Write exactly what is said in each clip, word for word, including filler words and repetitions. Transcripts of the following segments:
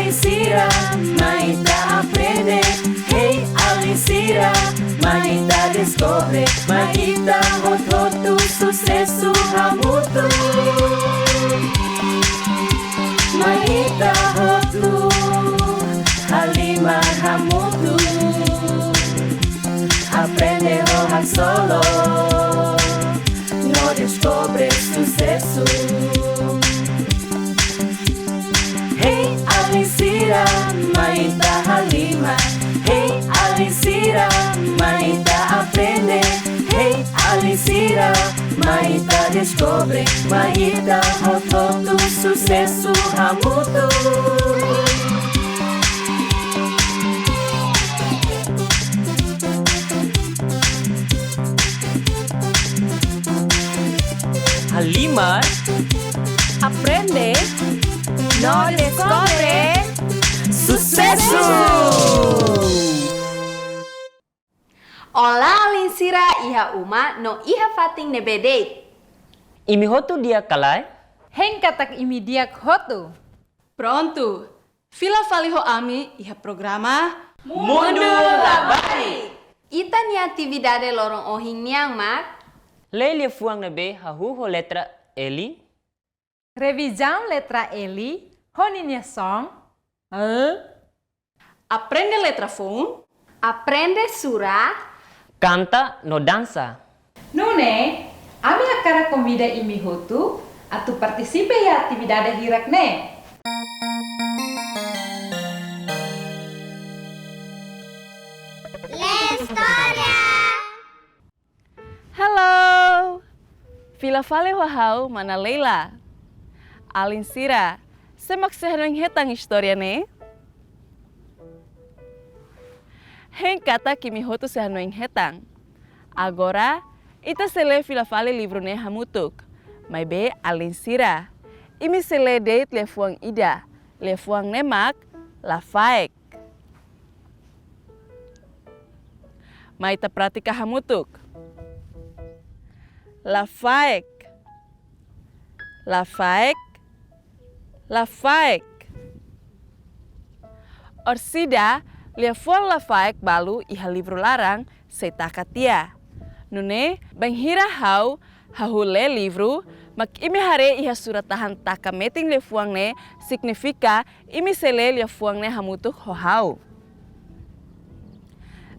Sira, mai ita aprende. Hey, alin sira, mai ita deskobre. Mai ita hotu-hotu susesu hamutuk. Mai ita hotu halimar hamutuk. Aprende ho haksolok no deskobre susesu. Hey, alin sira, mai ita halimar. Hey, alin sira, mai ita aprende. Hey, alin sira, mai ita deskobre. Mai ita hotu-hotu susesu hamutuk. Halimar, aprende no deskobre susesu. Olá, alin sira iha uma no iha fatin ne'ebé de'it. Imi hotu di'ak ka lae? Hein katak imi di'ak hotu. Prontu, fila fali ho ami iha programa Mundu Labarik. Ita-nia atividade loron ohin nian mak: lee liafuan ne'ebé hahú ho letra L. Revizaun letra L ho ninia son: l. Aprende letra foun. Aprende sura. Kanta no dansa. Nune'e, ami hakarak konvida imi hotu atu partisipa iha atividade hirak ne'e. Lee istória. Halo! Fila fali ho ha'u, mana Leila. Alin sira, sé mak sei hanoin hetan istória ne'e? Hein katak imi hotu sei hanoin hetan. Agora, ita sei lee fila fali livru ne'e hamutuk. Maibé alin sira, imi sei lee de'it liafuan ida. Liafuan ne'e mak lafaek. Mai ita pratika hamutuk. Lafaek. Lafaek. Lafaek. Orsida, liafuan lafaek balu iha livru laran sei taka tiha. Nune'e, bainhira ha'u hahú lee livru, mak imi haree iha surat-tahan taka metin liafuan ne'e, signifika imi sei lee liafuan ne'e hamutuk ho ha'u.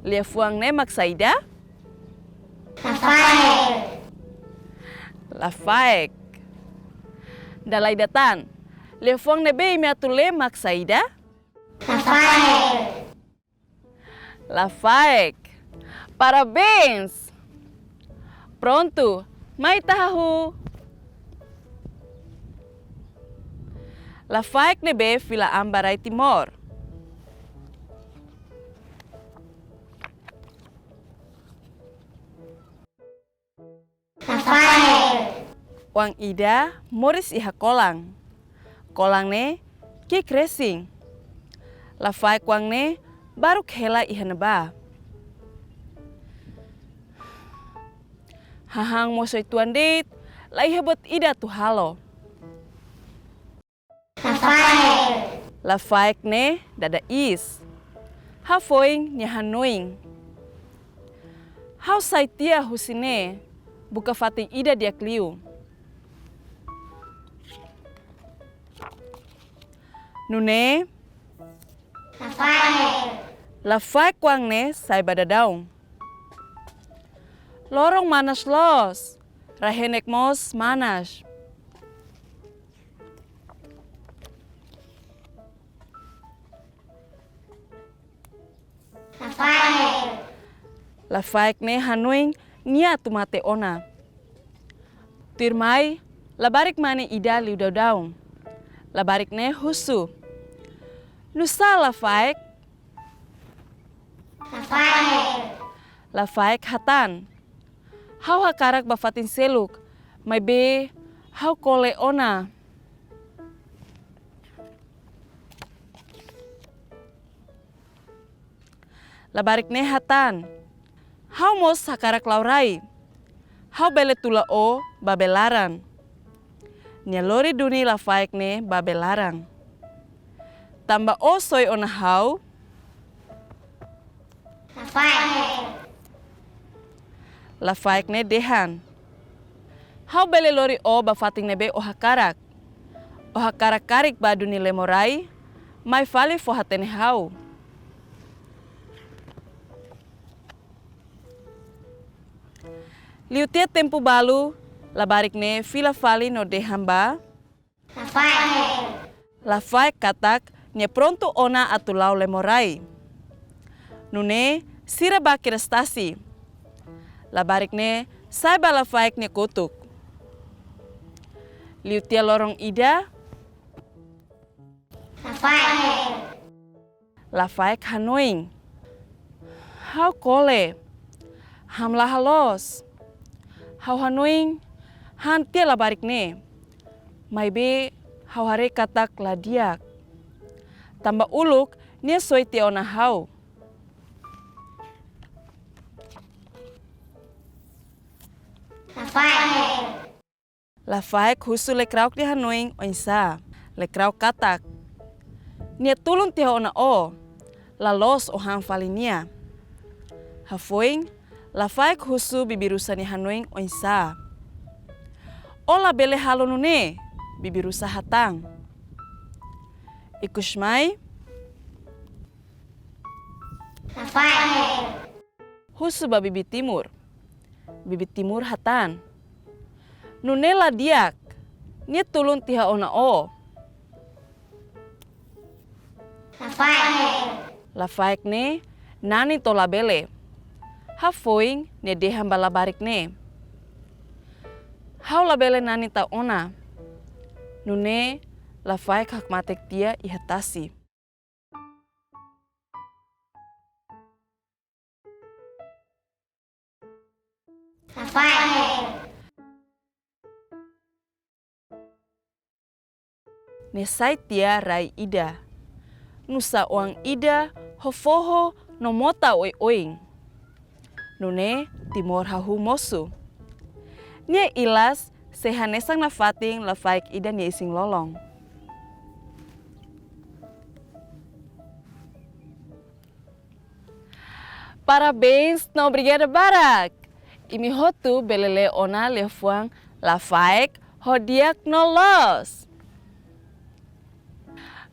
Liafuan ne'e mak saida? Lafaek. Lafaek. Dala ida tan. Liafuan ne'ebé imi atu lee mak saida? Lafaek. Lafaek. Parabéns! Prontu, mai ita hahú. Lafaek ne'ebé fila an ba rai Timor. Lafaek. Oan ida moris iha kolan. Kolan ne'e ki'ik resin. Lafaek oan ne'e baruk hela iha ne'ebá. Hahán mós uitoan de'it, la iha buat ida atu halo. Lafaek. Lafaek ne'e dada iis. Hafoin nia hanoin. Ha'u sai tiha husi ne'e, buka fatin ida di'ak liu. Nune'e. Lafaek. Lafaek oan ne'e sai ba daudaun. Loron manas loos, rai-henek mós manas. Lafaek. Lafaek ne'e hanoin nia atu mate ona. Tuirmai, labarik mane ida liu daudaun. Labarik ne'e husu: Nusá, lafaek? Lafaek. Lafaek hatán: Ha'u hakarak ba fatin seluk, maibé ha'u kole ona. Labarik ne'e hatán: Ha'u mós hakarak la'o rai. Ha'u bele tula ó ba bee laran. Nia lori duni lafaek ne'e ba bee laran. Tanba ó soe ona ha'u? Lafaek. Lafaek ne'e dehan: Ha'u bele lori ó ba fatin ne'ebé ó hakarak. Ó hakarak karik ba duni lemo-rai, mai fali fó hatene ha'u. Liu tiha tempu balu, labarik ne'e fila fali no dehan ba Lafaek. Lafaek katak nia prontu ona atu la'o lemo-rai. Nune'e sira bá kedas tasi. Labarik ne'e sa'e ba Lafaek nia kotuk. Liu tiha loron ida, Lafaek. Lafaek hanoin: Ha'u kole. Hamlaha loos. Ha'u hanoin han tiha labarik ne'e. Maibé ha'u haree katak la di'ak. Tanba uluk nia soe tiha ona ha'u. Lafaek. Lafaek husu Lekrauk nia hanoin oinsá. Lekrauk katak: Nia tulun tiha ona ó. La loos ó han fali nia. Hafoin, Lafaek husu Bibi-Rusa nia hanoin oinsá. Ó labele halo nune'e, Bibi-Rusa hatán. Ikusmai, Lafaek husu ba Bibi-Timur. Bibi-Timur hatán: Nune'e la di'ak, nia tulun tiha ona ó. Lafaek. Lafaek ne'e nanin to'o labele. Hafoin nia dehan ba labarik ne'e: Ha'u labele nanin tau ona. Nune'e Lafaek hakmatek tiha iha tasi. Lafaek. Nia sai tiha rai ida. Nusa oan ida ho foho no mota oioin. Nune'e Timor hahú mosu. Nia ilas sei hanesan nafatin Lafaek ida nia isin-lolon. Parabéns no obrigada barak. Imi hotu bele lee ona liafuan Lafaek ho di'ak no loos.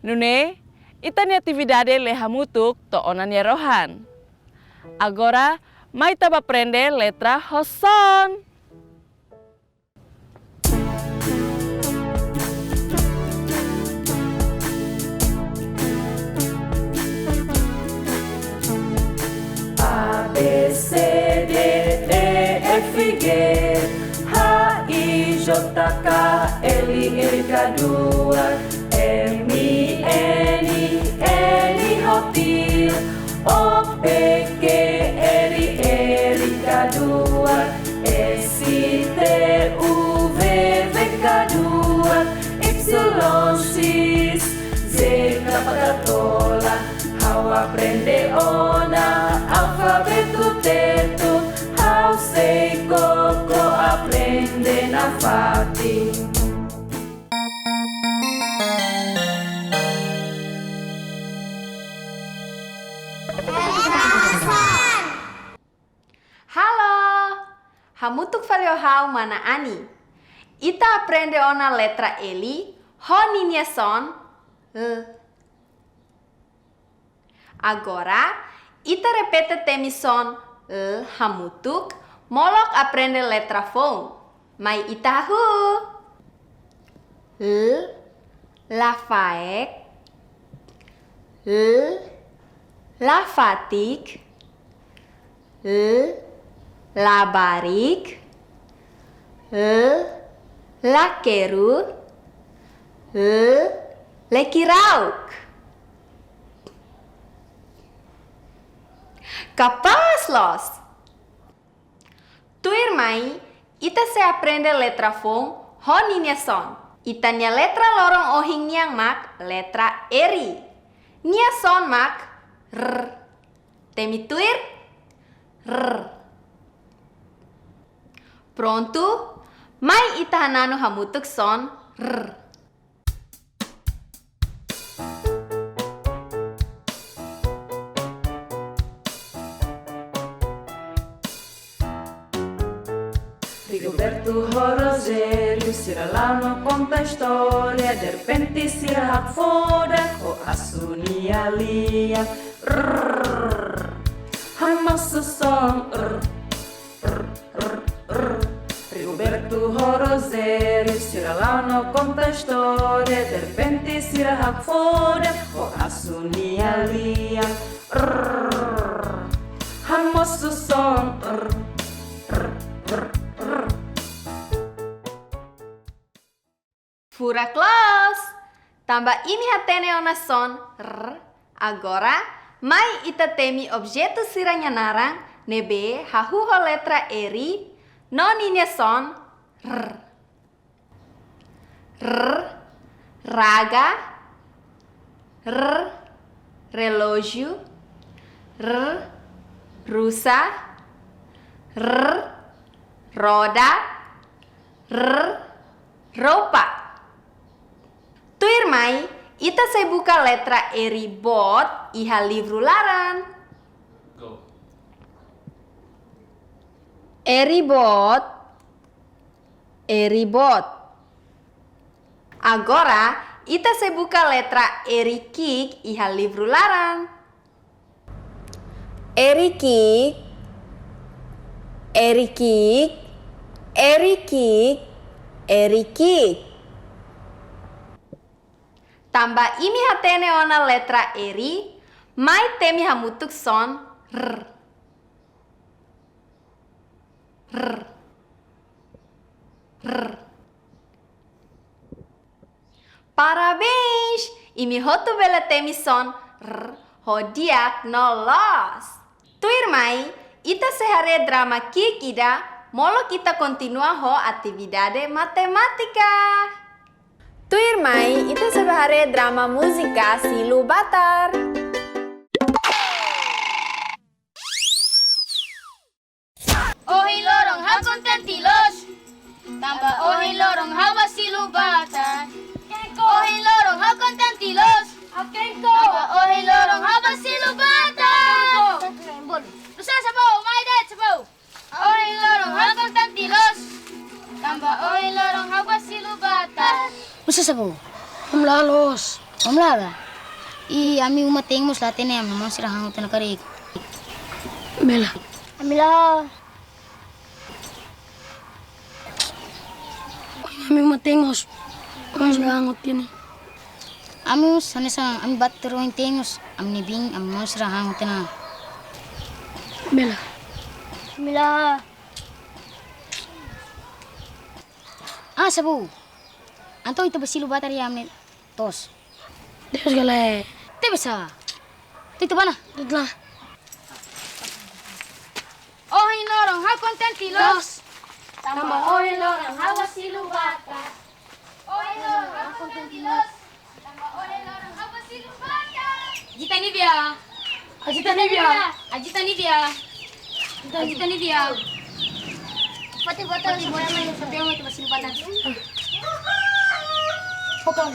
Nune'e, ita-nia atividade lee hamutuk to'o ona nia rohan. Agora, mai ita bá aprende letra ho son. A, B, C, D, E, F, G, H, I, J, K, L, M, N, N, ho tiha, O, P, Q, R, R, K, S, T, U, V, V, K, Y, X, Z, K, to'o la. Ha'u aprende ona alfabetu Tetun, ha'u sei koko aprende nafatin. Halo! Hamutuk fali ho ha'u, Mana Ani. Ita aprende ona letra L ho ninia son L. Agora, ita repete temi son L hamutuk, molok aprende letra foun. Mai ita hahú. L, lafaek. L, lafatik. L, labarik. L, lakeru. L, lekirauk. Kapás loos! Tuirmai, ita sei aprende letra foun ho ninia son. Ita-nia letra loron ohin nian mak letra R. Nia son mak R. Temi tuir, R. Prontu, mai ita hananu hamutuk son R. Ho Rogério, sira la'o no konta istória, derrepente sira hakfodak ho asu nia lian. Rrr. Hamosu son, rrr, rrr, rrr, rrr. Rigoberto ho Rogério, sira la'o no konta istória, derrepente sira hakfodak ho asu nia lian. Rrr. Hamosu son, rrr, rrr, rrr, rrr. Furak loos! Tanba imi hatene ona son rrr, agora mai ita temi objetu sira-nia naran ne'ebé hahú ho letra R no ninia son rrr. Rrr, raga. Rrr, relójiu. Rrr, rusa. Rrr, roda. Rrr, roupa. Tuirmai, ita sei buka letra R boot iha livru laran. Go. R boot, R boot. Agora, ita sei buka letra R ki'ik iha livru laran. R ki'ik, R ki'ik, R ki'ik, R ki'ik. Tanba imi hatene ona letra R, mai temi hamutuk son rrr. Rrr. Rrr. Parabéns! Imi hotu bele temi son rrr ho di'ak no loos. Tuirmai, ita sei haree drama ki'ik ida, molok ita kontinua ho atividade matemátika. Tuirmai, ita sei bá haree drama múzika Silu Batar. Ohin loron ha'u kontente loos. Tanba ohin loron ha'u bá Silu Batar. Ohin loron ha'u kontente loos. Tanba ohin loron ha'u bá Silu Batar. Usa sabu, mai deit sabu. Ohin loron ha'u kontente loos. Tanba ohin loron ha'u bá Silu Batar. Usa sabu. Om la loos. Om la ba. I ami uma te'in mós la hatene, ami maun sira han hotu ona karik. Bela. Ami la. Ami uma te'in mós. Maun sira han hotu ona. Ami mós hanesan ami batar ohin te'in mós. Ami-nia biin, ami maun sira han hotu ona. Bela. Ami la. Ah, sabu. Entaun ita bá Silu Batar iha ami-nia to'os. Deus gale. Tebe sa. Tita bana. Tutla. Ohin loron ha'u kontente loos. Tanba ohin loron ha'u bá Silu Batar. Ohin loron ha'u kontente loos. Tanba ohin loron ha'u bá Silu Batar. Ajita Nivea. Ajita Nivea. Ajita Nivea. Ajita Nivea. Fati botol, fati botol, sampai mau coba Silu Batar. Botol.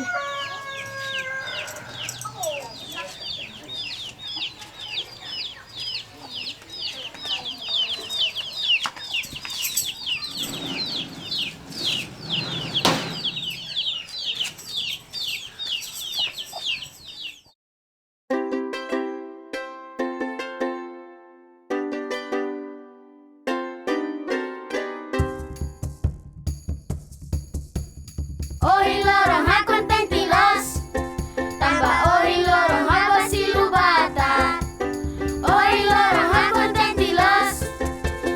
Ohin loron ha'u kontente loos. Tanba ohin loron ha'u bá Silu Batar. Ohin loron ha'u kontente loos.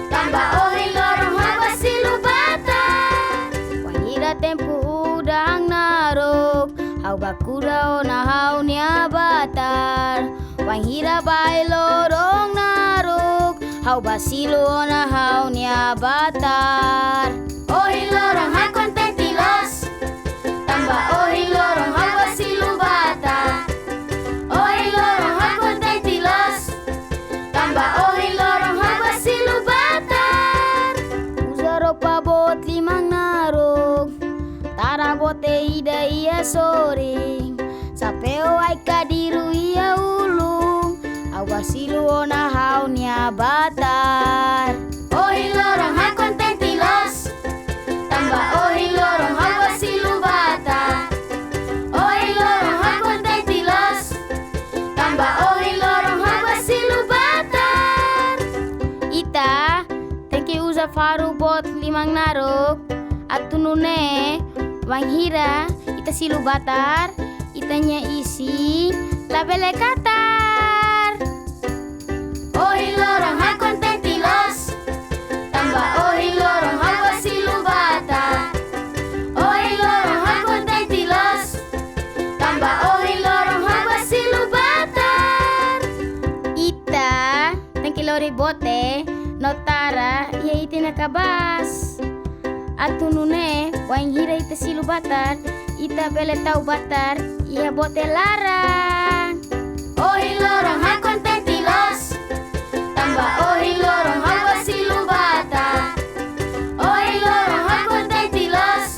Tanba ohin loron ha'u bá Silu Batar. Wainhira tempu udan naruk, ha'u bá kuda ona ha'u-nia batar. Wainhira bailoron naruk, ha'u bá Silu ona ha'u-nia batar. Ohin loron ha'u kontente loos. Tanba ohin loron ha'u bá Silu Batar. Ohin loron ha'u kontente loos. Tanba ohin loron ha'u bá Silu Batar. Uza roupa boot liman naruk. Tara boot ida iha sorin. Xapeu ai-kadiru iha ulun. Ha'u bá Silu ona ha'u-nia batar. Ohin loron ha'u kontente loos. faru boot liman naruk, atu nune'e bainhira ita silu batar, ita-nia isin labele katar. Ohin loron ha'u kontente loos, tanba ohin loron ha'u bá silu batar. Ohin loron ha'u kontente loos, tanba ohin loron ha'u bá silu batar. Ita tenke lori bote no tara iha ita-nia kabaas. Atu nune'e bainhira ita silu batar, ita bele tau batar iha bote laran. Ohin loron ha'u kontente loos, tanba ohin loron ha'u bá silu batar. Ohin loron ha'u kontente loos,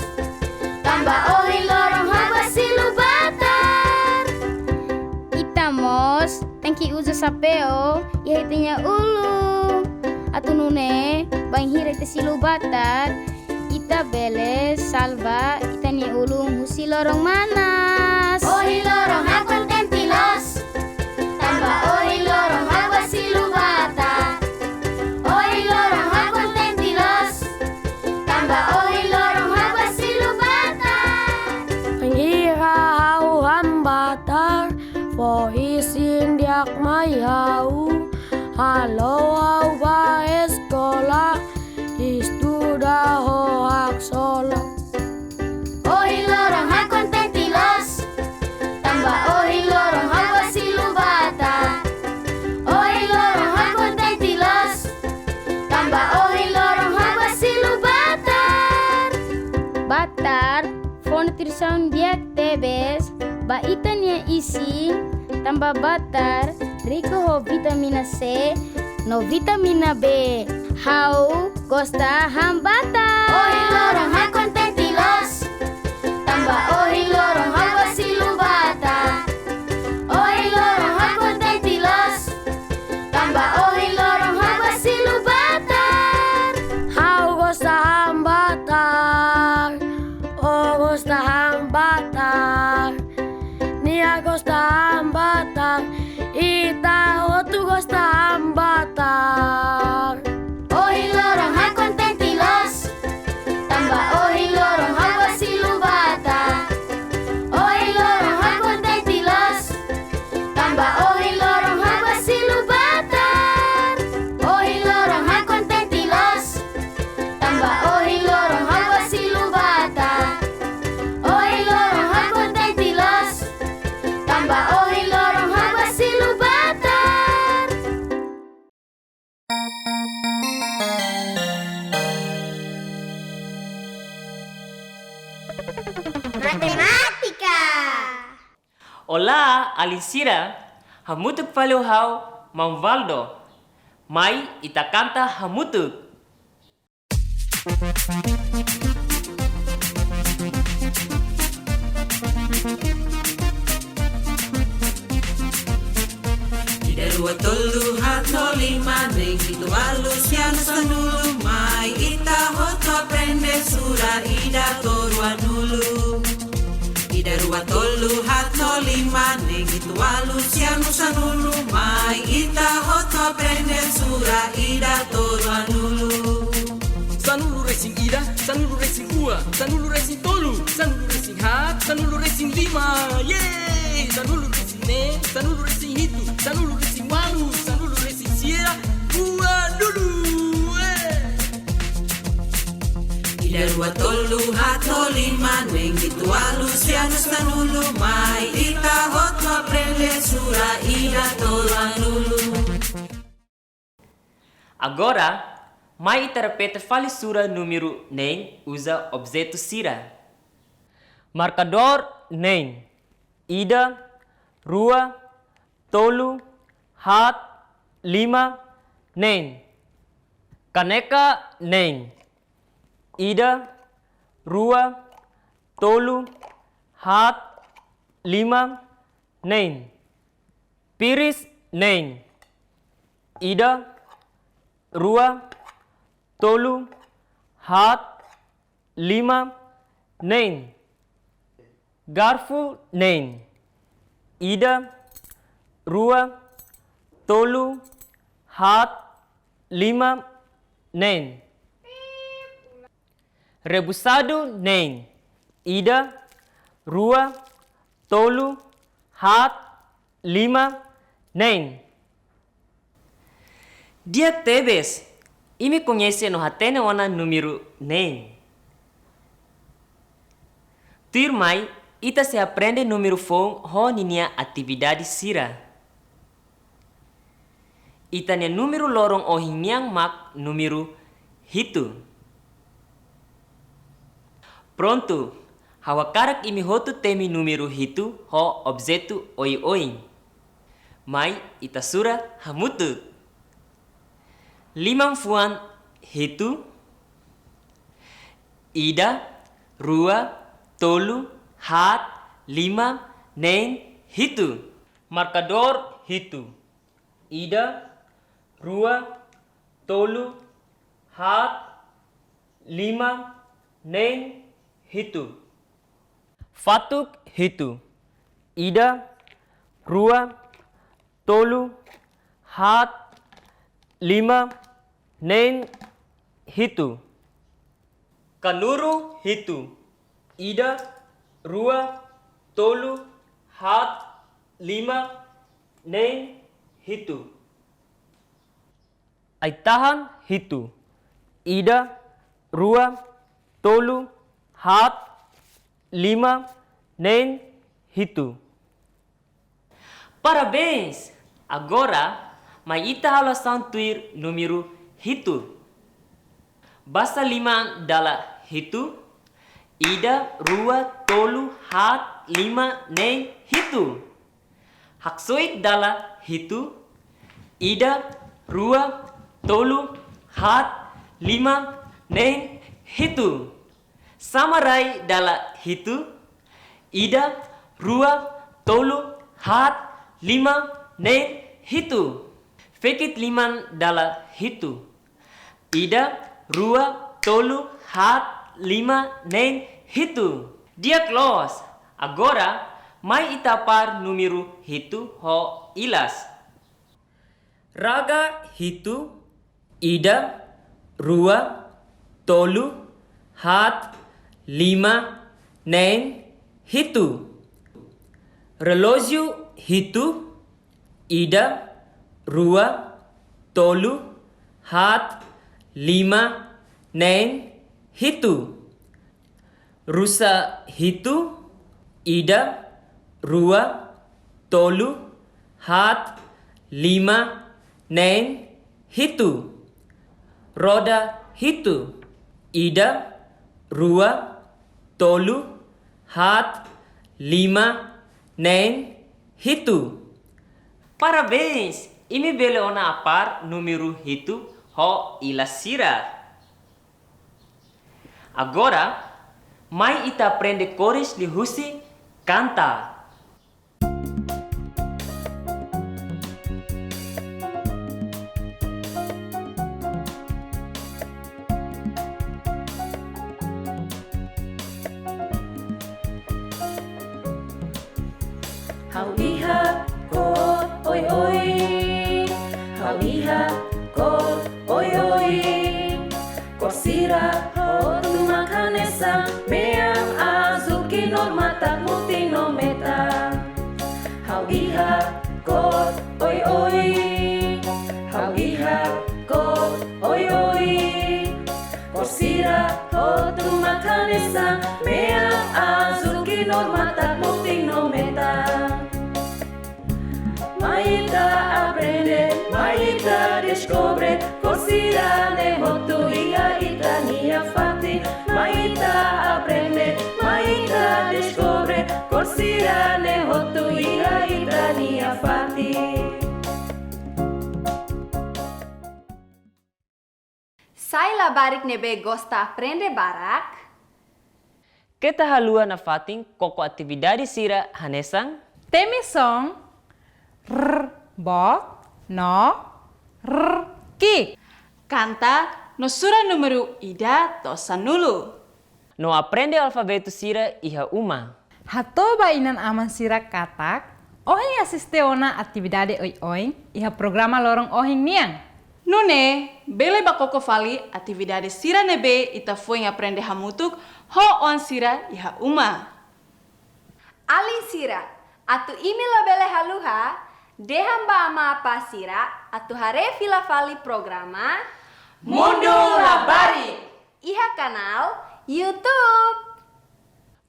tanba ohin loron ha'u bá silu batar. Ita mós tenke uza xapeu iha ita-nia ulun. Atu nune'e bainhira ita silu batar, ita bele salva ita-nia ulun husi loron manas. Ohin loron ha'u kontente loos, tanba ohin loron ha'u bá silu batar. Ohin loron ha'u kontente loos, tanba ohin loron ha'u bá silu batar. Bainhira ha'u han batar, foho isin di'ak mai ha'u. Halo ha'u bá eskola, estuda ho haksolok. Ohin loron ha'u kontente loos, tanba ohin loron ha'u bá silu batar. Ohin loron ha'u kontente loos, tanba ohin loron ha'u bá silu batar. Batar fó nutrisaun di'ak tebes ba ita-nia isin, tanba batar riku ho vitamina C no vitamina B. Ha'u gosta han batar. Ohin loron ha'u kontente loos, tanba ohin loron ha'u bá silu batar. Ohin loron ha'u kontente loos, tanba ohin loron ha'u bá silu batar. Ha'u gosta han batar, ó gosta han batar. Nia gosta han batar, ita hotu gosta han batar. Ohin loron ha'u kontente loos, tanba ohin loron ha'u bá silu batar. Ohin loron ha'u kontente loos, tanba ohin loron ha'u bá silu batar. Ohin loron ha'u kontente loos, tanba ohin loron ha'u bá silu batar. Ohin loron ha'u kontente loos, tanba ohin loron ha'u bá silu batar. Matemátika. Olá, alin sira. Hamutuk fali ho ha'u, Maun Valdo. Mai ita kanta hamutuk. Ida, rua, tolu, haat, lima, neen, hitu, ualu, sia, neen, sanulu, mai ita hotu aprende sura ida to'o ruanulu. Ida, rua, tolu, haat, lima, neen, hitu, ualu, sia, neen, sanulu, mai ita hotu aprende sura ida to'o ruanulu. Sanulu-resin-ida, sanulu-resin-rua, sanulu-resin-tolu, sanulu-resin-haat, sanulu-resin-lima. Yeay! Sanulu-resin-neen, sanulu-resin-hitu, sanulu-resin-ualu, sanulu-resin-sia, ruanulu. Eh! Ida, rua, tolu, haat, lima, neen, hitu, ualu, sia, neen, sanulu, mai ita hotu aprende sura ida to'o ruanulu. Agora, mai ita repete fali sura númeru neen uza objetu sira. Markadór neen. Ida, rua, tolu, haat, lima, neen. Kaneka neen. Ida, rua, tolu, haat, lima, neen. Piris neen. Ida, rua, tolu, haat, lima, neen. Garfu neen. Ida, rua, tolu, haat, lima, neen. Rebusadu neen. Ida, rua, tolu, haat, lima, neen. Di'ak tebes, imi koñese no hatene ona númeru neen. Tuirmai, ita sei aprende númeru foun ho ninia atividade sira. Ita-nia númeru loron ohin nian mak númeru hitu. Prontu, ha'u hakarak imi hotu temi númeru hitu ho objetu oioin. Mai ita sura hamutuk. Liman-fuan hitu, ida, rua, tolu, haat, lima, neen, hitu. Markadór hitu, ida, rua, tolu, haat, lima, neen, hitu. Fatuk hitu, ida, rua, tolu, haat, lima, neen, hitu. Kanuru hitu, ida, rua, tolu, haat, lima, neen, hitu. Ai-tahan hitu, ida, rua, tolu, haat, lima, neen, hitu. Parabéns! Agora, mai ita halo lisaun tuir númeru hitu. Basa liman dala hitu, ida, rua, tolu, haat, lima, neen, hitu. Haksoit dala hitu, ida, rua, tolu, haat, lima, neen, hitu. Sama rai dala hitu, ida, rua, tolu, haat, lima, neen, hitu. Fekit liman dala hitu, ida, rua, tolu, haat, lima, neen, hitu. Di'ak loos, agora mai ita apár númeru hitu ho ilas. Raga hitu, ida, rua, tolu, haat, lima, neen, hitu. Relójiu hitu, ida, rua, tolu, haat, lima, neen, hitu. Rusa hitu, ida, rua, tolu, haat, lima, neen, hitu. Roda hitu, ida, rua, tolu, haat, lima, neen, hitu. Parabéns! Imi bele ona apár númeru hitu ho ilas sira. Agora, mai ita aprende kores liuhusi kanta. Ha'u iha kór oioin. Ha'u iha kór oioin. Kór sira hotu mak hanesan, mean, azúl, knor, matak, mutin no metan. Ha'u iha kór oioin. Ha'u iha kór oioin. Kór sira hotu mak hanesan, mean, azúl, knor, matak, mutin no metan. Mai ita aprende, mai ita deskobre, kór sira-ne'e hotu iha ita-nia fatin. Mai ita aprende, mai ita deskobre, kór sira-ne'e hotu iha ita-nia fatin. Sai labarik ne'ebé gosta aprende barak. Keta haluha nafatin koko atividade sira hanesan: temi son, r, bo, no, r, ki. Kanta no sura númeru ida to'o sanulu. No aprende alfabetu sira iha uma. Hato'o ba inan-aman sira katak ohin asiste ona atividade oioin iha programa loron ohin nian. Nune'e, bele bakoko fali atividade sira ne'ebé ita foin aprende hamutuk ho oan sira iha uma. Alin sira, atu imi labele haluha, dehan ba amá apá sira atu haree fila fali programa Mundu Labarik iha kanál YouTube.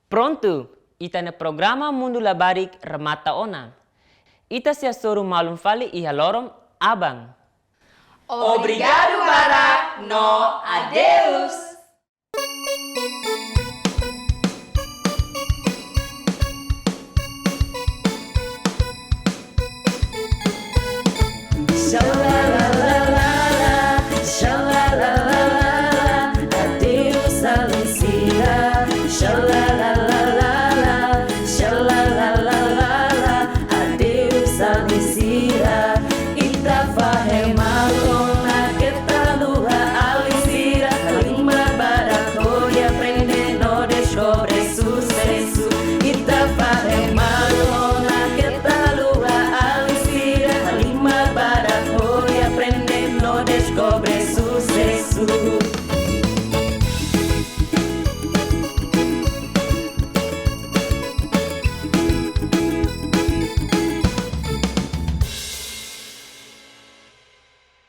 Prontu, ita-nia programa Mundu Labarik remata ona. Ita sei hasoru malu fali iha loron aban. Obrigadu barak no adeus.